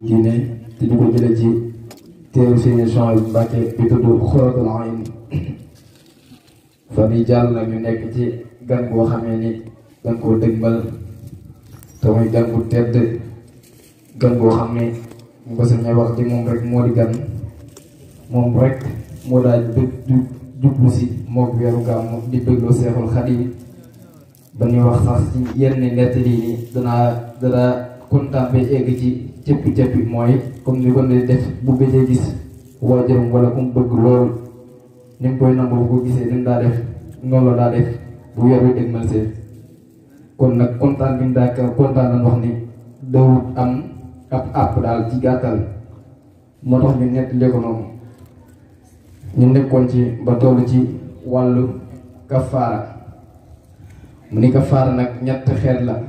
diine te di ko jële ci téere Sëriñ Souhaïbou Mbacké bi tudd Xuratul Ayn fan yi jàll nag ñu nekk ci gan boo xamee ni gan koo dëgmal te muy gan bu tedd gan boo xam ne mu ko sañee wax ci moom rek moo di gan moom rek moo daal jublu si mook weeru gàmmu di bégloo Seexul Xadiim ba ñuy wax sax ci yenn nettali ni danaa kontaan bay egg ci cëppi mooy comme ni ko ne def bu gëjee gis waajuram wala ku mu bëgg loolu ni mu koy nangu bu ko gisee ni mu daa def noonu la daa def bu weer wi dëgmal see kon nag kontaan bi mu daa kontaan nañ wax ni dawut am ab àpp daal ci gàttal moo tax ñu nettali ko noonu ñu nekkoon ci ba toll ci wàllu kafaara mu ni kafaara nag ñett xeet la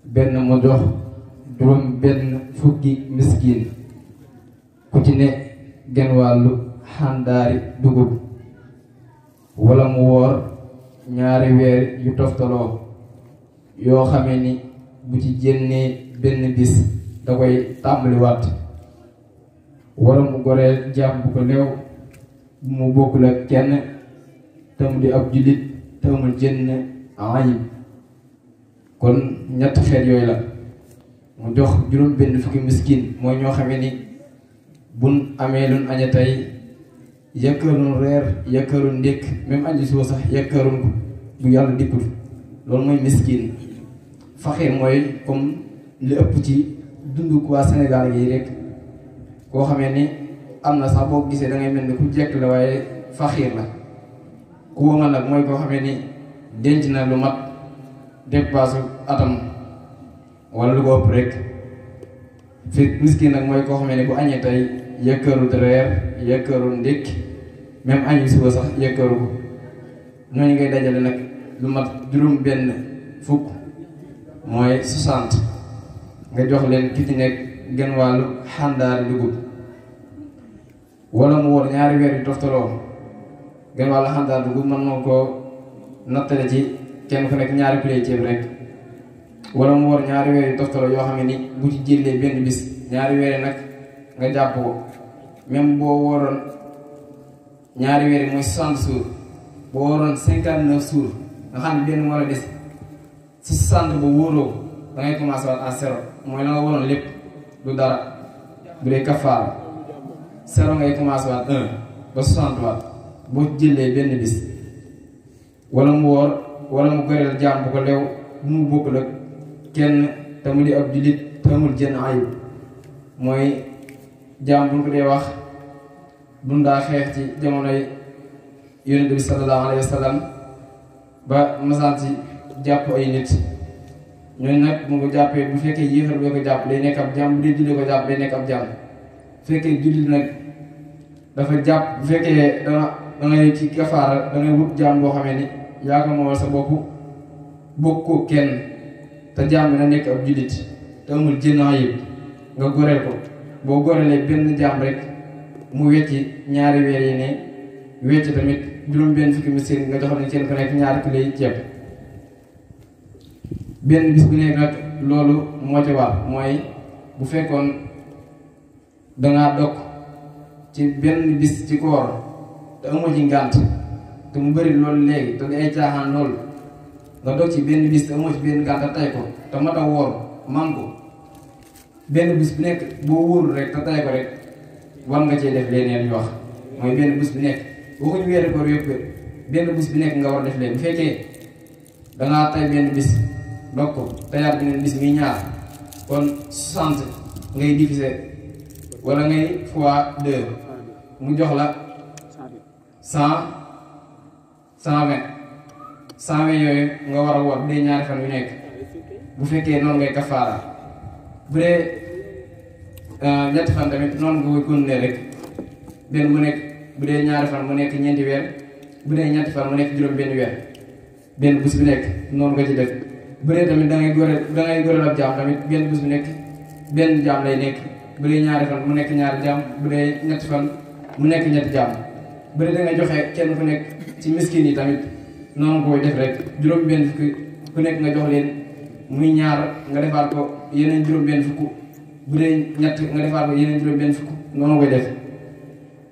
benn mu jox juróom benn fukki miskin ku ci ne genn wàllu xàndaari dugub wala mu woor ñaari weer yu toftaloo yoo xamee ni bu ci jénnee benn bis da koy tàmbaliwaat wala mu goreel jaam bu ko leew bu mu bokkul ak kenn te mu di ab jullit te amul jënn ayib kon ñett xeet yooyu la mu jox juróom benn fukki miskin mooy ñoo xamee ni buñ amee luñ aña tey yàkkaruñ reer yàkkaruñ ndékk même añu suba sax yàkkaruñ ko bu yàlla dikkul loolu mooy miskin faxiir mooy comme li ëpp ci dundu waa Sénégal yi rek koo xamee ni am na sax boo gisee da ngay mel ni ku jekk la waaye faxiir la ku wóomal nag mooy koo xamee ni denc na lu mat dépasse atam wala lu ko ëpp rek fi miskin nag mooy koo xamee ni bu añee tey yëkkarul reer yëkkarul ndékki même añu suba sax yëkkaru ko ñooñu ngay dajale nag lu mat juróom benn fukk mooy 60 nga jox leen ki ci nekk genn wàllu xàndaari dugub wala mu woor ñaari weer yu toftaloo genn wàllu xàndaari dugub mën nga ko nattale ci kenn ku nekk ñaari kilo ceeb rek wala mu woor ñaari weer yu toftaloo yoo xam ne ni bu ci jëlee benn bis ñaari weer nag nga jàpp ko même boo wooroon ñaari weer yi mooy 60 jours boo wooroon 59 jours nga xam ne benn moo la des si 60 ba wóoroo da ngay commencé waat à zéro mooy la nga waroon lépp du dara bu dee kafaara zéro ngay commencé waat 1 ba 60 waat boo jëlee benn bis wala mu woor wala mu goreel jaam bu ko leew bu mu bokkul ak kenn te mu di ab jullit te amul jënn ayib mooy jaam bu ñu ko dee wax dun daa xeex ci jamonoy yonent bi sallallahu alayhi wa sallam ba masaan ci jàpp ay nit ñooñu nag mu ko jàppee bu fekkee yéefar boo ko jàpp day nekk ab jaam bu dee julli ko jàpp day nekk ab jaam bu fekkee julli nag dafa jàpp bu fekkee dangay ci kafaara dangay wut jaam boo xamee ni yaa ko moomal sa bopp bokk ko kenn te jaam bi na nekk ab jullit te amul jënn ayib nga goreel ko boo gorelee benn jaam rek mu wecci ñaari weer yi ne wecci tamit juróom benn fukki miskin nga jox ne seen ko nekk ñaari kilo yi ceeb benn bis bu nekk nag loolu moo ci war mooy bu fekkoon dangaa dog ci benn bis ci koor te amoo ci ngànt te mu bëri loolu léegi te di ay caaxaan loolu nga dog ci benn bis te amoo ci benn ngànt te tay ko te mat a woor man ko benn bis bu nekk boo wóorul rek te tay ko rek war nga cee def leneen yu wax mooy benn bis bu nekk boo ko ñu weeri koor yëpp benn bis bu nekk nga war def leen bu fekkee dangaa tay benn bis dog ko tayaat beneen bis muy ñaar kon 60 ngay diviser wala ngay fois 2 mu jox la 120 yooyu nga war a woor bu dee ñaari fan yu nekk bu fekkee noonu ngay kafaara bu dee ñetti fan tamit noonu nga koy continuer rek benn bu nekk bu dee ñaari fan mu nekk ñeenti weer bu dee ñetti fan mu nekk juróom benn weer benn bés bu nekk noonu nga ci def bu dee tamit dangay goreel ab jaam tamit benn bés bu nekk benn jaam lay nekk bu dee ñaari fan mu nekk ñaari jaam bu dee ñetti fan mu nekk ñetti jaam bu dee dangay joxe kenn ku nekk ci miskin yi tamit noonu nga koy def rek juróom benn fukki ku nekk nga jox leen muy ñaar nga defaat ko yeneen juróom benn fukk bu dee ñett nga defaat ko yeneen juróom benn fukk noonu koy def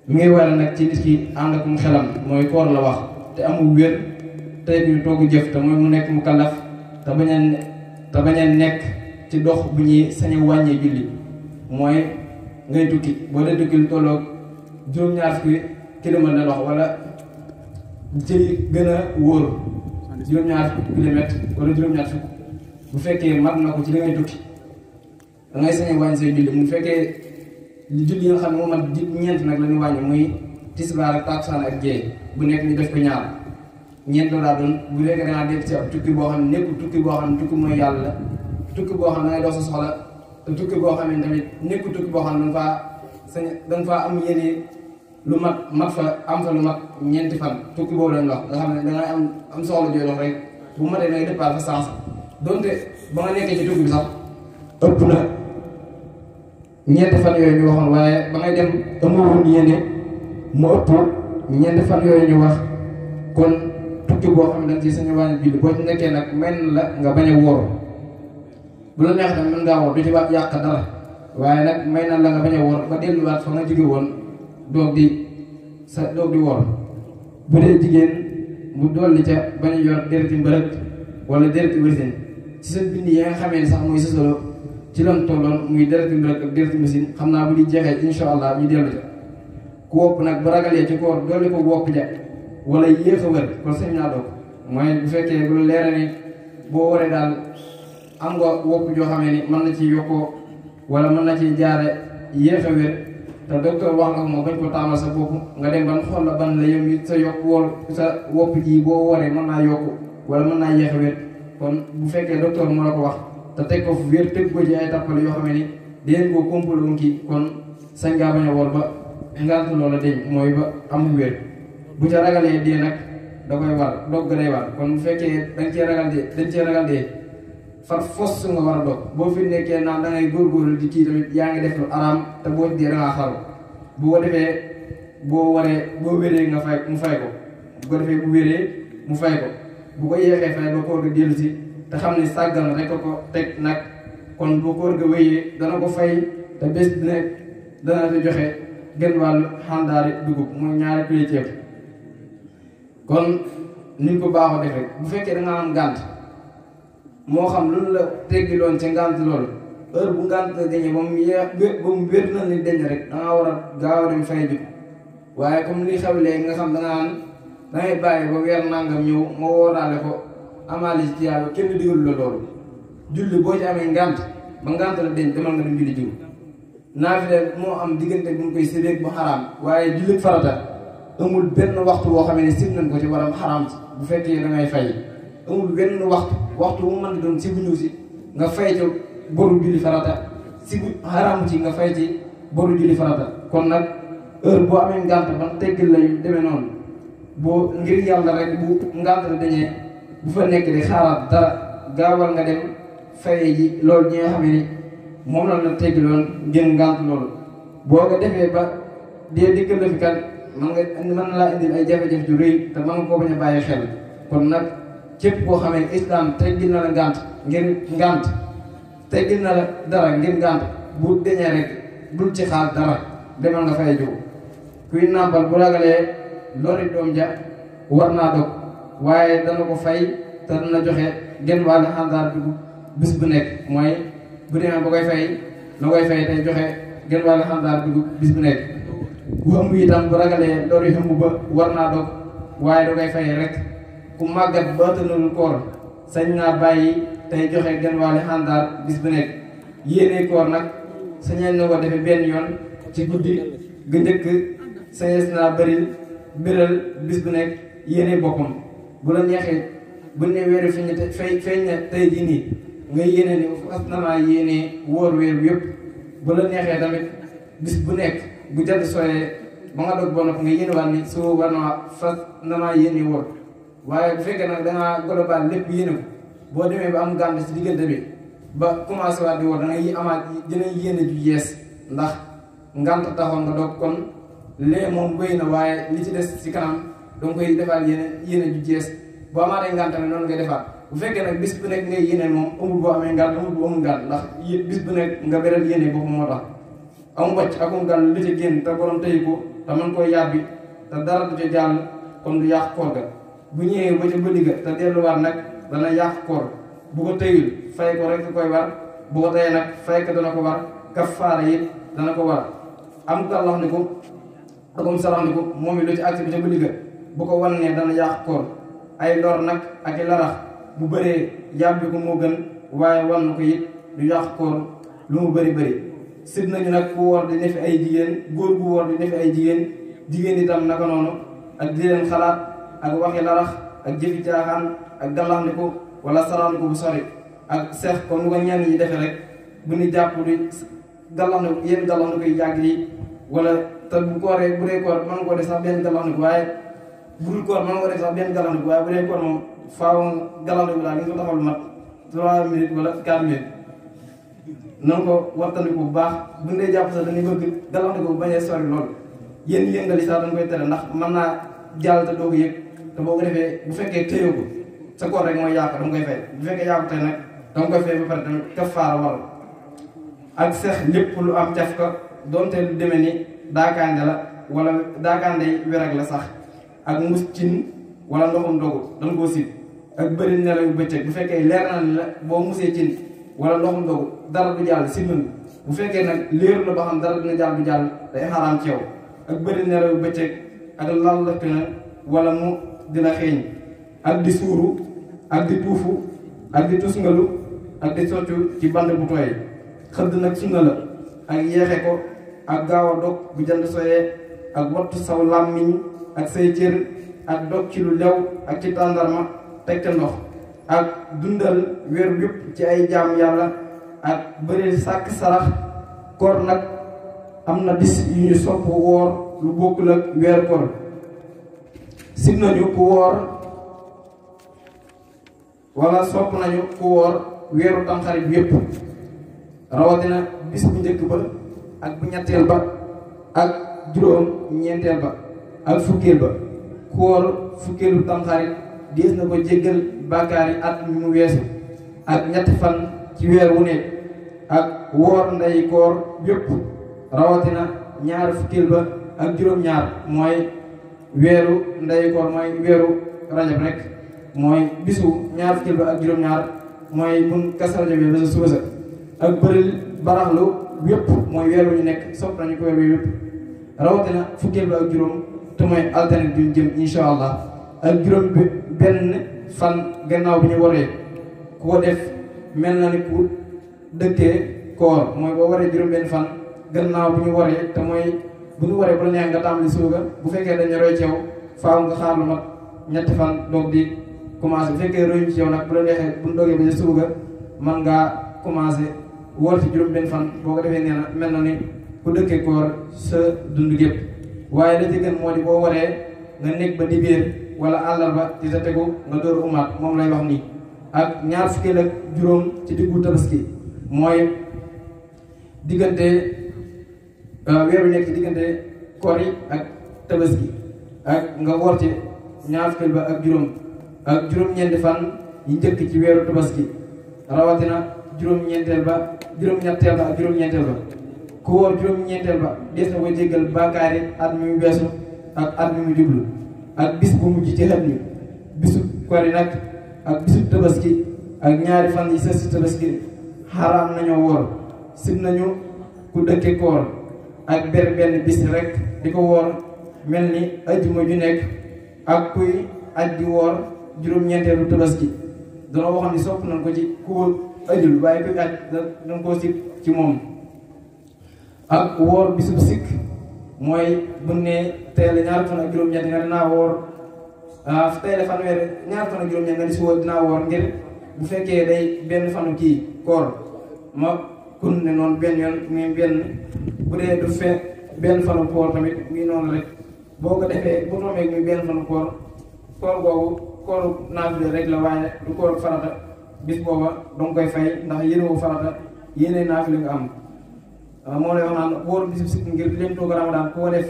mi ngi waral nag ci nit ki ànd ak mu xelam mooy koor la wax te amul wér tey ñu toogu jëf te mooy mu nekk mu kallaf te bañ a nekk ci dox bu ñuy sañ a wàññee julli mooy ngay tukki boo dee tukki lu tolloog juróom-ñaar fukki kilomètre la dox wala ci gën a wóor juróom-ñaar fukki kilomètre wala juróom-ñaar fukk bu fekkee mat na ko ci li ngay tukki da ngay sañ a wàññi say julli mu fekkee julli yi nga xam ne moo mat ñeent nag la ñuy wàññi muy tisbaar ak takkusaan ak gée bu nekk ñu def ko ñaar ñeent la daa doon bu fekkee dangaa def ci ab tukki boo xam ne nekkul tukki boo xam ne tukki mooy yàlla tukki boo xam ne da ngay dox sa soxla te tukki boo xam ne tamit nekkul tukki boo xam ne da nga faa am yéene lu mat fa am fa lu mat ñeenti fan tukki boobu lañ wax nga xam ne dangay am soxla jooy dox rek bu matee da ngay départ fa sens donte ba nga nekkee ci tukki bi sax ëpp na ñeenti fan yooyu ñu waxoon waaye ba ngay dem amoon yéene mu ëpp ñeenti fan yooyu ñu wax kon tukki boo xam ne danga ci sañ a wàññi julli boo ci nekkee nag mel la nga bañ a wóor bu la neex nag mën ngaa wóor du ci wax yàq dara waaye nag may na la nga bañ a wóor ba delluwaat fa nga jóge woon doog di wóor bu dee jigéen mu dolli ca bañ a yor dereti mbërëg wala dereti wërsine ci sa bind yi nga xamee ne sax muy sa solo ci lan tolloon muy dereti mbërëg ak dereti machine xam naa bu di jeexee insha allah ñu dellu ca ku wopp nag bu ragalee ci koor dolli ko wopp ja wala yéex a wër kon sañ naa doog mooy bu fekkee bu la leera ni boo waree daal am nga wopp joo xamee ni mën na ci yokkoo wala mën na ci jaare yéex a wér te docteur wax nga ko moo bañ ko taamal sa bopp nga dem ban xool la ban la yow it sa yokk wool sa wopp ji boo waree mën naa yokku wala mën naa yéex a wér kon bu fekkee docteur moo la ko wax te teg ko fu wér teg ko ci ay tappale yoo xam ne ni dinañ koo kompaloon kii kon sañ ngaa bañ a woor ba ngant loola deñ mooy ba am wér bu ca ragalee dee nag da koy war dog day war kon bu fekkee dañ cee ragal dee far fos nga war a dog boo fi nekkee naan da ngay góorgóorlu di kii tamit yaa ngi def lu araam te boo ci dee da ngaa xaru bu ko defee boo wéree nga fay mu fay ko bu ko defee bu wéree mu fay ko bu ko yeexee fay ba koor ga dellu si te xam ne sàggal rek ko teg nag kon bu koor ga wéyee dana ko fay te bés dina dana te joxe gën wàllu xàndaari dugub mooy ñaari pile ceeb kon niñ ko baaxoo def rek bu fekkee da nga am ngànt moo xam lu la teggiloon ca ngànt loolu heure bu ngànt la dañee ba mu wér na ni deñ rek da ngaa war a gaaw a dem fay ji waaye comme li xew léegi nga xam da nga naan da ngay bàyyi ba weer nangam ñëw nga wooraale ko amaale ci yàlla kenn digalu la loolu julli boo ci amee ngànt ba ngànt la deñ demal nga dem julli jiw naafile moo am diggante bu ñu koy séddeeg bu xaraam waaye jullit farata amul benn waxtu boo xamee ne sib nañ ko ci waram xaraam ci bu fekkee da ngay fay amul benn waxtu mu mën di doon si bu ñëw si nga fay ci boru julli farata si bu xaraam ci nga fay ci boru julli farata kon nag heure boo amee ngànt ban teggil lay demee noonu boo ngir yàlla rek bu ngànt la dañee bu fa nekk di xaaraat dara gaawal nga dem fay ji loolu ñi nga xam ne moom la teggiloon ngeen ngànt loolu boo ko defee ba dee dikkal la fi kan mën laa indil ay jafe-jafe ju rëy te mën nga koo bañ a bàyyi xel kon nag képp koo xamee islam teggil na la ngànt ngir ngànt teggil na la dara ngir ngànt bu deñee rek bul ci xaar dara demal nga fay jóg kuy nàmpal bu ragalee lori doom ja war naa dog waaye dana ko fay te dana joxe genn wàllu xandaar dugub bis bu nekk mooy bu demee ba koy fay la koy fay tey joxe genn wàllu xandaar dugub bis bu nekk bu ëmb itam bu ragalee lori ëmb ba war naa dog waaye da koy fay rek ku màggat ba tënul koor sañ naa bàyyi tey joxe genn wàllu xandaar bis bu nekk yéene koor nag sañeen na ko defee benn yoon ci guddi ga njëkk sañees naa biral bis bu nekk yéene boppam bu la neexee bu ne weeru feeñ na tey jii nii nga yéene ni fas na maa yéene wóor weer yëpp bu la neexee tamit bis bu nekk bu jant sooyee ba nga dog ba nopp nga yéene waat ni su war na fas na maa yéene wóor waaye bu fekkee nag dangaa global lépp yéene ko boo demee ba am gànt si diggante bi ba commencé waat di wóor da ngay amaat dina yéene ju yees ndax ngànt taxoon nga dog kon lee moom wéy na waaye li ci des ci kanam danga koy defaat yéene ju jees boo amaatee ngànt tamit noonu ngay defaat bu fekkee nag bis bu nekk ngay yéene moom amul boo amee ngànt amul boo amul ngànt ndax bis bu nekk nga beral yéene boppam moo tax am wàcc akum ngànt lu ca génn te borom tëyi ko te man koy yàbbi te dara du ca jàll kon du yàq koor ga bu ñëwee ba ca bëli ga te delluwaat nag dana yàq koor bu ko tëyul fay ko rek koy war bu ko tëyee nag fay ko dana ko war kafaara yi dana ko war am gàllax ni ko akum sarax ni ko moom it lu ci agsi ba ca bëli ga bu ko wan ne dana yàq koor ay lor nag ak i larax bu bëree yàbbi ko moo gën waaye wan na ko it du yàq koor lu mu bëri bëri sib nañu nag ku woor di nefi ay jigéen góor gu woor di nefi ay jigéen itam naka noonu ak di leen xalaat ak waxi larax ak jëfi caaxaan ak gàllax ni ko wala sarax ni ko bu sori ak seex comme nu ko ñenn ñi defee rek bu ñu jàpp di gàllax ni ko yenn gàllax ni koy yàgg yi wala te bu kooree bu dee koor mën nga ko def sax benn gàllax ni ko waaye bu dul koor mën nga ko def sax benn gàllax ni ko waaye bu dee koor moom faaw gàllax ni ko daal li nga ko taxaw lu mat 3 minutes wala 4 minutes na nga ko wattandiku bu baax bu ñu dee jàpp sax dañuy bëgg gàllax ni ko bu bañee sori lool yéen yëngali sax dañ koy tere ndax mën naa jàll te doo ko yëg te boo ko defee bu fekkee téye ko sa koor rek mooy yàq danga koy fay bu fekkee yàqu tey nag danga koy fay ba pare tamit kafaara waral ak seex lépp lu am caf ka doonte lu demee ni daakaande la wala daakaande werag la sax ak mus cin wala ndoxum dogu danga koo sib ak bëri nelaw yu bëccëg bu fekkee leer na la boo musee cin wala ndoxum dogu dara du jàll si mën bu fekkee nag léeru la ba xam dara dina jàll du jàll day xaraam ci yow ak bëri nelaw yu bëccëg ak lal lëkk na wala mu dina xeeñ ak di suuru ak di tuufu ak di tusngalu ak di soccu ci band bu tooy xëdd nag sunna la ak yeexe ko ak gaaw a dog bu jant soyee ak wattu saw làmmiñ ak say cër ak dog ci lu lew ak ci tàndarma teg te ndox ak dundal weer yëpp ci ay jaam yàlla ak bëri sàkk sarax koor nag am na bis yu ñu sopp woor lu bokkul ak weer koor sib nañu ku woor wala sopp nañu ku woor weeru tamxarit bi yëpp rawatina bis bu njëkk ba ak bu ñetteel ba ak juróom ñeenteel ba ak fukkeel ba ku woor fukkeelu tamxarit dees na ko jéggal bàkkaar yi at mi mu weesu ak ñetti fan ci weer wu nekk ak woor ndey koor yëpp rawatina ñaari fukkeel ba ak juróom-ñaar mooy weeru ndey koor mooy weeru rajab rek mooy bisu ñaar fukkeel ba ak juróom-ñaar mooy mun kas rajab bi ba sa suba sa ak bëril baraxlu yëpp mooy weer wu ñu nekk sopp nañu ko weer wi yëpp rawatina fukkeel ba ak juróom te mooy alternate bi ñu jëm insha allah ak juróom benn fan gannaaw bi ñu waree ku ko def mel na ni ku dëkkee koor mooy boo waree juróom benn fan gannaaw bu ñu waree te mooy bu ñu waree bu la neex nga tàmbali suuga bu fekkee dañu roy ci yow faaw nga xaar lu mat ñetti fan doog di commencé bu fekkee royuñ ci yow nag bu la neexee bu ñu doogee ba ca suuga man ngaa commencé woor ci juróom benn fan boo ko defee nee na mel na ni ku dëkkee koor sa dund gépp waaye la ci gën moo di boo waree nga nekk ba dibéer wala àllarba ci sa tegu nga door umaat moom lay wax nii ak ñaar fukkeel ak juróom ci diggu tabaski mooy diggante weeru nekk ci diggante koor yi ak tabaski ak nga woor ci ñaar fukkeel ba ak juróom-ñeenti fan yi njëkk ci weeru tabaski rawatina juróom-ñeenteel ba juróom-ñetteel ba ak juróom-ñeenteel ba ku woor juróom-ñeenteel ba des na ko jéggal bàkkaari at mi mu weesu ak at mi mu jublu ak bis bu mujj ci xet mi bisu koor yi nag ak bisu tabaski ak ñaari fan yi sës si tabaski xaraam nañoo woor sib nañu ku dëkke koor ak benn bis rek di ko woor mel ni ajjuma ju nekk ak kuy aj di woor juróom-ñeenteelu tabaski dana waxoon ni sopp nañ ko ci ku ajul waaye kuy aj danga koo sib ci moom ak woor bisub sikk mooy bu ne tey la ñaar fan ak juróom-ñeent nga dinaa woor tey la fanweer ñaar fan ak juróom-ñeent nga di si woor dinaa woor ngir bu fekkee day benn fanu kii koor ma kun ne noonu benn yoon muy benn bu dee du fekk benn fanu koor tamit muy noonu rek boo ko defee bu toomee muy benn fanu koor boobu kooru naafile rek la waaye du kooru farata bis booba danga koy fay ndax yéenewoo farata yéene naafile nga am moo lay wax naan wóor bisu sikk ngir lim toog ramadaan koo def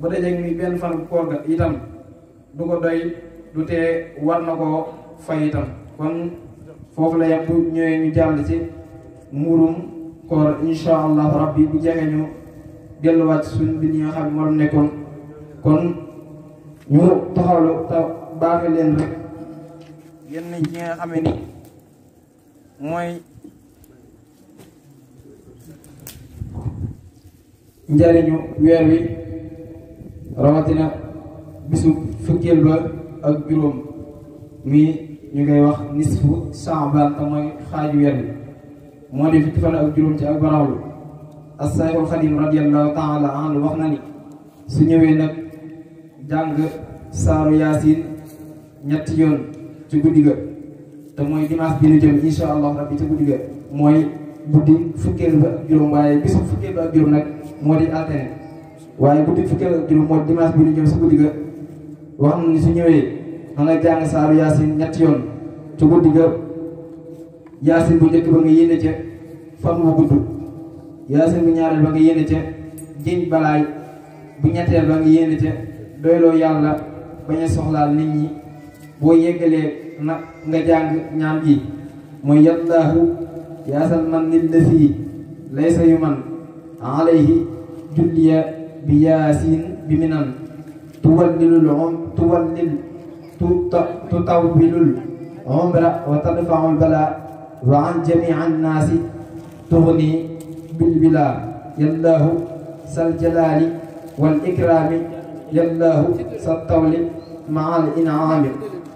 ba dajeeg muy benn fanu koor ga itam du ko doy du tee war na koo fay itam kon foofu la yàpp ñëwee ñu jàll ci muurum koor insha allahu rabbi bu jeexee ñu delluwaat suñ bi ñi nga xam ne moo nekkoon kon ñu taxawlu te baaxe leen rek yenn ñi nga xam ni mooy njariñu weer wi rawatina bisu fukkeel ba ak juróom mi ñu koy wax nisfu Saabaan te mooy xaaju weer wi moo di fukki fan ak juróom ci ak barawlu as-Sayxul Xadim radiyallahu taala anhu wax na ni su ñëwee nag jàng saaru yaasin ñetti yoon ci guddi ga te mooy dimanche bi ñu jëm insha allah rabbi ci guddi ga mooy guddi fukkeel ba ak juróom waaye bisu fukkeel ba ak juróom nag moo di altine waaye guddi fukkeel ak juróom moo di dimanche bi ñu jëm si guddi ga wax na ni su ñëwee na nga jàng saaru yaasin ñetti yoon ci guddi ga yaasin bu njëkk ba nga yéene ca fan wu gudd yaasin bu ñaareel ba nga yéene ca jiñ balaay bu ñetteel ba nga yéene ca doyloo yàlla bañ a soxlaal nit ñi boo yeggalee nag nga jàng ñaan gi mooy yallaahu yaasal man lillasi laysa yu man alayhi julliya bi yaasin bi minan tutawwilul umra wa tadfaul bala wa an jamii annaasi tughni bilbila yallaahu sal jalaali wal ikraami yallaahu sa tawli maal inaami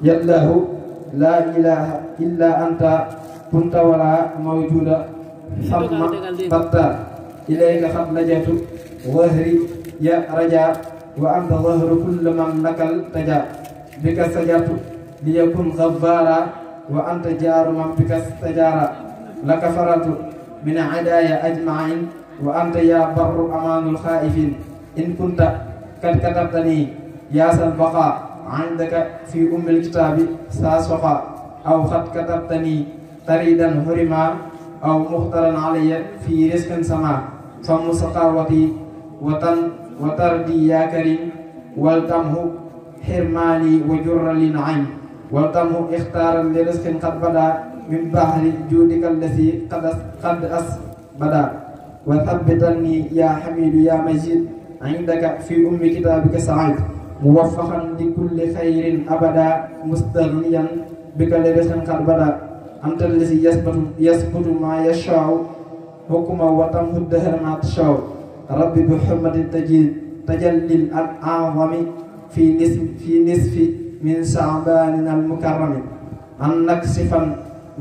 yallaahu laa ilaha illa anta kunta wala mawjuda xamma batta ilayka xat lajatu wahri ya raja wa anta wahru kulla man nakal taja bika sajatu liyakun ghaffara wa anta jaaru man bika stajara laka faratu min adaya ajmain wa anta ya barru amanul xaifin in kunta kad katabtani yaasal baqa عندك في الكتاب ساسقا أو قد كتبتني تريدا هرما أو مخترا علي في رزق سما فمسقاوتي وتردي يا كريم والتمه حرماني وجر لنعيم والتمه اختارا لرزق قد بدا من بحر جودك الذي قد بدا وثبتني يا حميد يا مجيد عندك في كتابك سعيد موفقا لكل خير أبدا مستغنيا بك لرزق قد بدا أنت الذي يثبت ما يشاء حكما وتمه الدهر ما تشاء ربي بحرمة تجلي الأعظم في نصف من شعبان المكرم أن نكشفا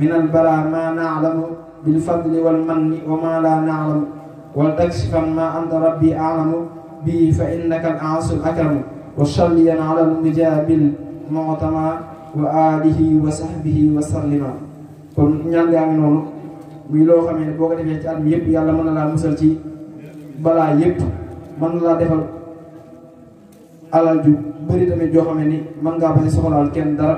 من البلاء ما نعلم بالفضل والمن وما لا نعلم ولتكشفا ما أنت ربي أعلم به فإنك الأعز الأكرم وصليا على المجاب المعتمى وآله وصحبه وسلم kon ñaan gaa ngi noonu muy loo xamee ne boo ko defee ci at mi yëpp yàlla mën na laa musal ci balaa yëpp mën na laa defal alal ju bëri tamit joo xamee ni mën ngaa bañ a soxlaal kenn dara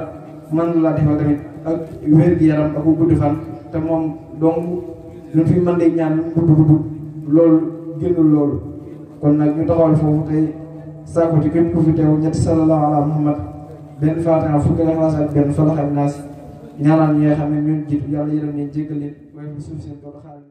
mën na laa defal tamit ak wér-gu-yaram ak gudd fan te moom donc lu fi mën de ñaan gudd loolu génnul loolu kon nag ñu taxawal foofu tey saako ci képp ku fi teew ñetti sallallahu ala muhammad benn faatiha fukki Ixlaas ak benn Falaq ak Naas ñaanal ñi nga xam ne ñun jiitu yàlla yërëm leen jéggal leen waaye suuf seen doon xaaral